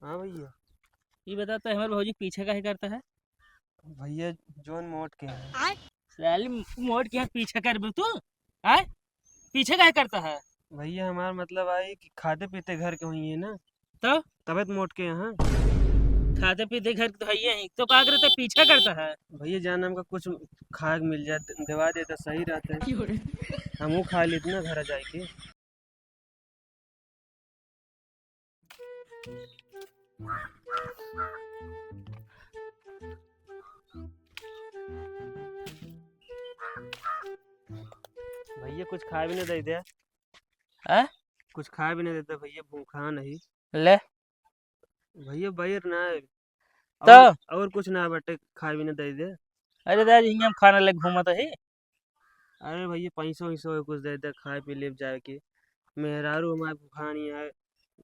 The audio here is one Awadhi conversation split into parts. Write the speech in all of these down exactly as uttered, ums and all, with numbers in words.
हाँ भैया। ये बताता है, हमारे भौजी पीछे काहे करता है? भैया, जोन मोट के हैं। साली, मोट के हैं, पीछे करबे तू? आय? पीछे काहे करता है? भैया, हमार मतलब आई कि खाते पीते घर के होइए ना। तो? तबे तो मोट के हैं। खाते पीते घर के तो है ही, तो का करता है, पीछे करता है? भैया, जान हमका कुछ खाए के मिल जाए, देवा देता, सही रहता है। हमहू खा लेते ना घर जाए के। भैया, कुछ खाए भी नहीं दे दे। हैं? कुछ खाए भी नहीं देता भैया, भूखा नहीं। ले। भैया, बैर ना है। तो? और, और कुछ ना बटे, खाए भी नहीं दे दे। अरे दादा, यहीं हम खाना ले घूमत ही। अरे भैया, पैसो वैसो है, कुछ दे दे, खाए पी लेब जाए के। मेहरारू हमारे भुखानी है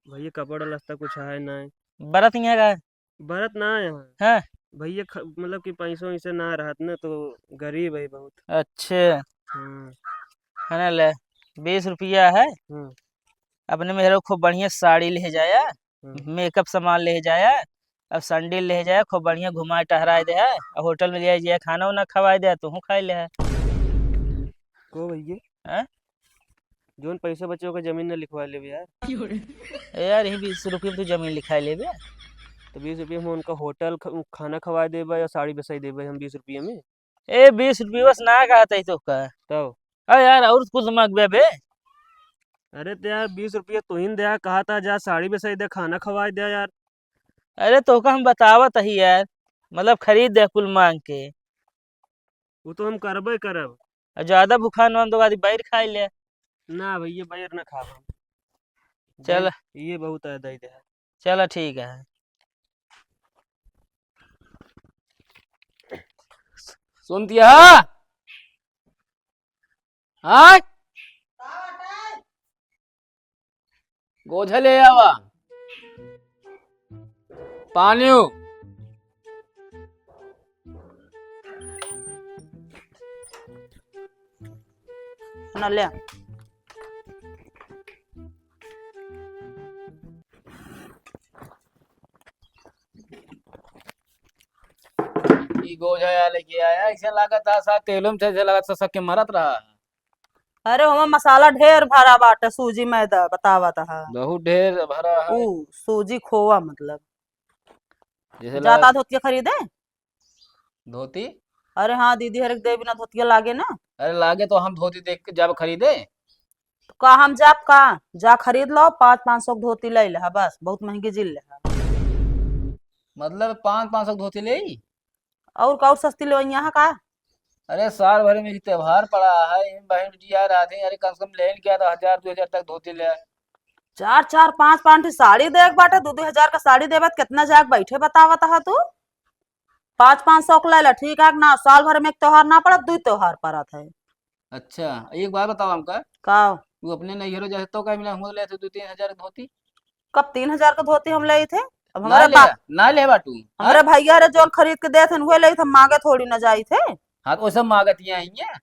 भैया, कपड़ा लत्ता कुछ है ना। बरत यहाँ का? बरत ना है। हाँ। भैया, ख-, मतलब कि पैसो वैसे ना रहत ना, तो गरीब है बहुत। अच्छे। हाँ। है ना, ले, बीस रुपया है। हाँ। अपने मेहरारू खूब बढ़िया साड़ी ले जाया, हाँ। मेकअप सामान ले जाया, अब सैंडल ले जाया, खूब बढ़िया घुमाए टहराए दे है, और होटल में ले जाए, खाना उना खवाए दे, तू खाए ले है। को भैया? हैं? जोन पैसा बचे ओकर जमीन न लिखवा लेबे यार। ए यार, यही बीस रुपये में तू जमीन लिखाए लेबे। तो बीस रुपये में उनका होटल ख-, खाना खवाए देबे या साड़ी बेसाई देबे हम बीस रुपये में? ए, बीस रुपये बस ना कहत ही तो का। तब? अरे यार, और कुछ मांगबे बे? अरे तो यार, बीस रुपये तू ही दे, कहा था जा साड़ी बेसाई दे, खाना खवाए दे यार। अरे तोहका हम बतावत ही यार, मतलब खरीद दे कुल मांग के। वो तो हम करबे करब। आ ज्यादा भुखान होन तो आदि बैर खाई ले। ना भैया, बैर ना खाब हम। चल। दे, ये बहुत है, दे दे। चल ठीक है। सुनतिया? हाँ? गोझा ले आवा। पानी हो। ना ले। ई गोझा या लेके आया, ऐसे लागत है सा तेलो में से लागत सा सबके मरत रहा। अरे, ओमा मसाला ढेर भरा बाटे, सूजी मैदा बतावत है। बहुत ढेर भरा है। ऊ सूजी खोवा मतलब। जैसे जाता लगा धोतिया खरीदे? धोती? अरे हाँ, दीदी हर एक दे बिना धोतिया लागे ना। अरे लागे तो हम धोती देख के जाब खरीदे। तो का हम जाब का? जा खरीद लो, पाँच, पाँच सौ के धोती ले ले, बस, बहुत महंगी जिल ले। मतलब पाँच, पाँच सौ के धोती ले? और का, और सस्ती लेवई यहाँ का? अरे, साल भर में एक त्योहार पड़ा है, इन बहन बिटिया रहते हैं, अरे, कम से कम लेन क्या तो हजार, दो हजार तक धोती ले। चार, चार, पाँच, पाँच ठे साड़ी देख बाटे, दो, दो हजार का साड़ी देबे, तो कितना जाके बैठे बतावत हा तू? पाँच, पाँच सौ के ले ला, ठीक है ना? साल भर में एक त्योहार ना पड़त, दो त्योहार पड़त है। अच्छा, एक बात बताओ हमका। का? तू अपने नैहरो जाते तो का मिला हुआ लेते दो तीन हजार के धोती? कब तीन हजार के धोती हम ले थे? अब ना हमरे ले, बा-, ना ले बाटू। हमरे हाँ? भैया रे जोन खरीद के देत हन, उहे ले थे, हम मांगे थोड़ी ना जाई थे। हाँ, तो ओसे मांगत ही आई है।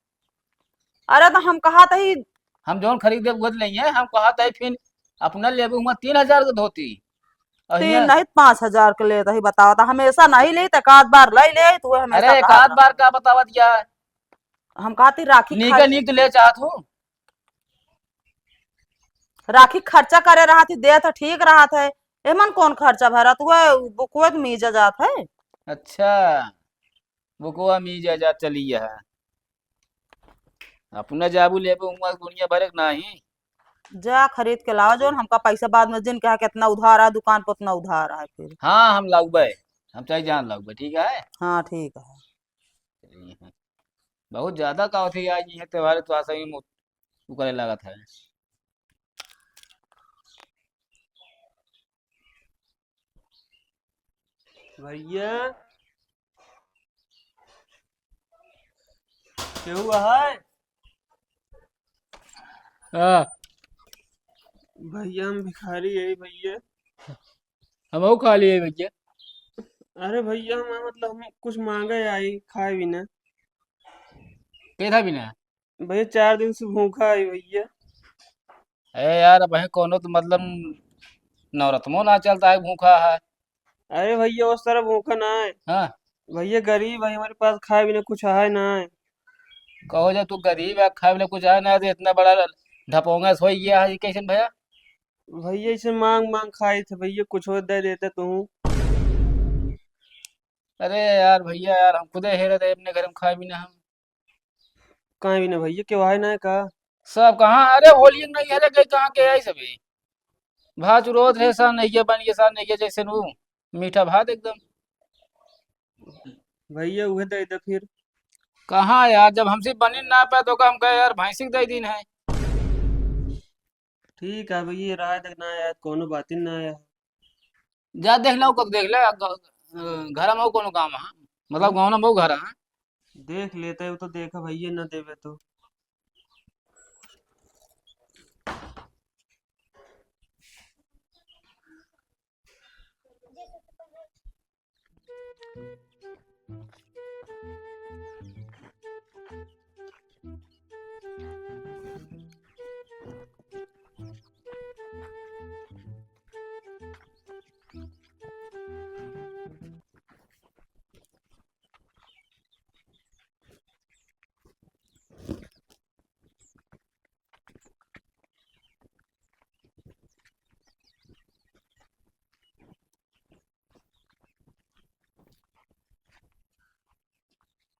अरे, तो हम कहा तही हम जौन खरीद देब, उहे ले है। हम कहा तही फिर अपना लेबे हुआ तीन हजार के धोती। और तीन हियाँ नहीं, पाँच हजार के लेत ही, बताओ, तो हमेशा नहीं लेत, एक आध बार ले ले, तो उहे हमेशा अरे, एक कहा आध था। बार का बतावत क्या? हम कहती राखी नीक खा- नीक तो ले चाहत हूँ। राखी खर्चा करे रहत ही, देत ह, ठीक रहत है। एमन कौन खर्चा भरत हुआ? बुकवे त मीजा जात है। अच्छा, बुकवा मीजा जात चली है। अपना जाबू लेबू हुआ दुनिया भरे के नाही। जा खरीद के लावा, जौन हमका पैसा बाद में जिन कहा कितना उधार है, दुकान पर उतना उधार है फिर। हाँ, हम लाउबे, हम चाहे जान लाउबे, ठीक है? हाँ, ठीक है। बहुत ज्यादा का होते आज ये त्योहार तो आशा ही मु-, उ करे लागत है। भैया, केहू है? हाँ। भैया, हम भिखारी है भैया। हमहू खा लिए भैया। अरे भैया, हम मतलब हम कुछ मांगे आई, खाए भी ना। के था भी ना? भैया, चार दिन से भूखा है भैया। अरे यार, अब है कोनो तो मतलब नवरत्नो ना चलता है, भूखा है। अरे भैया, उस तरह भूखा ना है। हाँ। भैया, गरीब है, हमारे पास खाए बिना कुछ है ना है। कहो, जब तू गरीब है, खाए बिना कुछ है ना है, तो इतना बड़ा ढपोंगा सोई गया है, कैसे भैया? भैया, इसे मांग मांग खाए थे भैया, कुछ और दे देते तू। अरे यार भैया, यार, हम खुदे हेरे थे अपने घर में खाए बिना हम। काहे बिना भैया, केहू आए ना है का? सब कहाँ? अरे, होली नहीं है रे, कहीं कहाँ के आई सभी? भात रोत रहे, सान नहीं किया, बन के सान नहीं किया, जैसे नू मीठा भात एकदम। भैया, उहे दे दे फिर। कहाँ यार, जब हमसे बनी ना पाए तो का हम कहे यार, भैंसी के दे दीन है। ठीक है भैया, राय तक ना आया, कोनो बात ही ना आया। जा देख लो, कब देख ले, ग-, अ, घर में हो कोनो काम है, मतलब गाँव में बहुत घर है। देख लेते हो तो देखा भैया, ना देवे तो।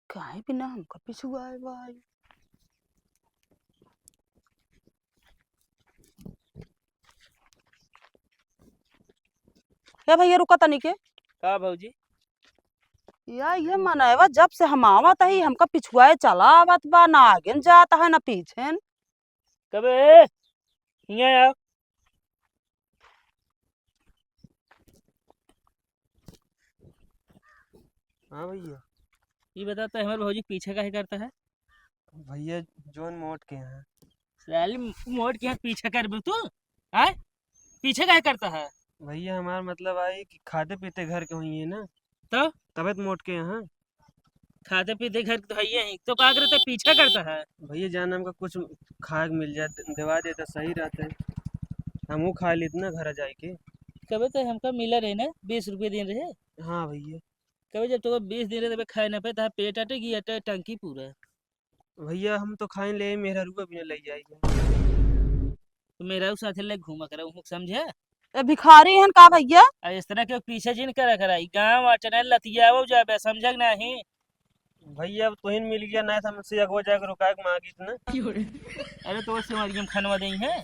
काहे बिना हमका पिछुआए बा? ए भैया, रुका तनी के। का भौजी? या, ये मनवा जब से हम आवत हई, हमका पिछुआए चला आवत बा, ना आगे न जात है, ना पीछे न। कबे, हियाँ आओ। हाँ भैया। ये बता, तो हमारे भौजी के पीछे काहे करता है? भैया, जौन मोट के हैं। साली, मोट के यहाँ पीछे करबे तू? आय? पीछे काहे करता है? भैया, हमार मतलब आई कि खाते पीते घर के होइए ना। तो? तबे तो मोट के यहाँ। खाते पीते घर के तो हइये ही, तो का करते, पीछा करता है? भैया, जान हमका कुछ खाए के मिल जाए, दे-, देवा देता, सही रहता है, हमहू खा लेते ना घर जाए के। कबे तो हमका मिला रहे ना, बीस रुपये दिन रहे। हाँ भैया। कबे जब तो बीस दिन रहे, तबे खाए ना पे, तहार पेट अटे कि अटे टंकी पूरा। भैया, हम तो खाए ले, मेहरारू भी ले जाए। तो मेहरारू साथे ले घूमा करा, उहुक समझे? ए, भिखारी हन का भैया? आ, इस तरह के पीछे जिन करा करा, ई गाँव आ चैनल लतियावो जाबे, समझे कि नहीं? भैया, अब तोहिन मिल गया, नहीं तो हमसे अगवा जाके रुकाए के मांगित ना। अरे, तो सेवारी हम खनवा देई है।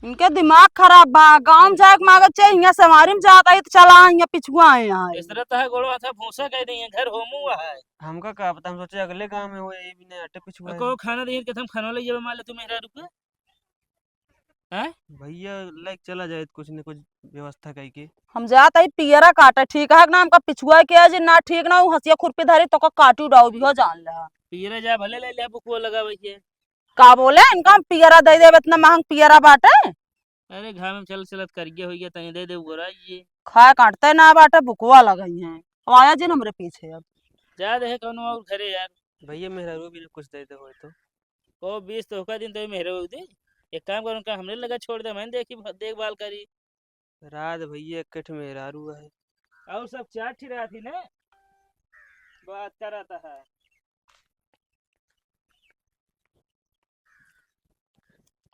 इनके दिमाग खराब बा, गाँव में जाए के मांगे चाहिए, यहाँ सेवारी में जाता है तो चला, यहाँ पिछुआ है यहाँ। इस तरह तहा गोड़ो हाथा भूसा कह देई है, घर होमू है। हमका का पता, हम सोचे अगले गाँव में हो, ये भी नहीं अटे पिछुआ है। को खाना देई के हम खनवा ले जाबे, मान ले तू मेहरारू के। हैं? भैया, लेके चला जाए, कुछ न कुछ व्यवस्था करके। हम जात हई पियरा काटे, ठीक है ना? हमका पिछुआ के आज ना ठीक ना, उ हंसिया खुरपी धरी, तो का काटू डाऊ भी हो, जान ले। पियरा जा, भले ले ले, बुकुआ लगावे के। का बोले? इनका हम पियरा दे देब, इतना महंग पियरा बाटे। अरे, घाम में चल चलत कर गया, हो गया, तनी दे दे, गोरा ये। खाए काटते ना बाटे, बुकुआ लगाई हैं। अब आया जिन हमरे पीछे अब। जा दे कौनो और घरे यार। भैया, मेहरारू भी कुछ दे दे होए तो। ओ, बीस तो होका दिन तो मेहरारू दे। एक काम करो, उनका हमरे लगा छोड़ दे, मैं देखी, देखभाल करी। रात भैया एक ठे मेहरारू है। और सब चार ठी रहती ना, बात करता है।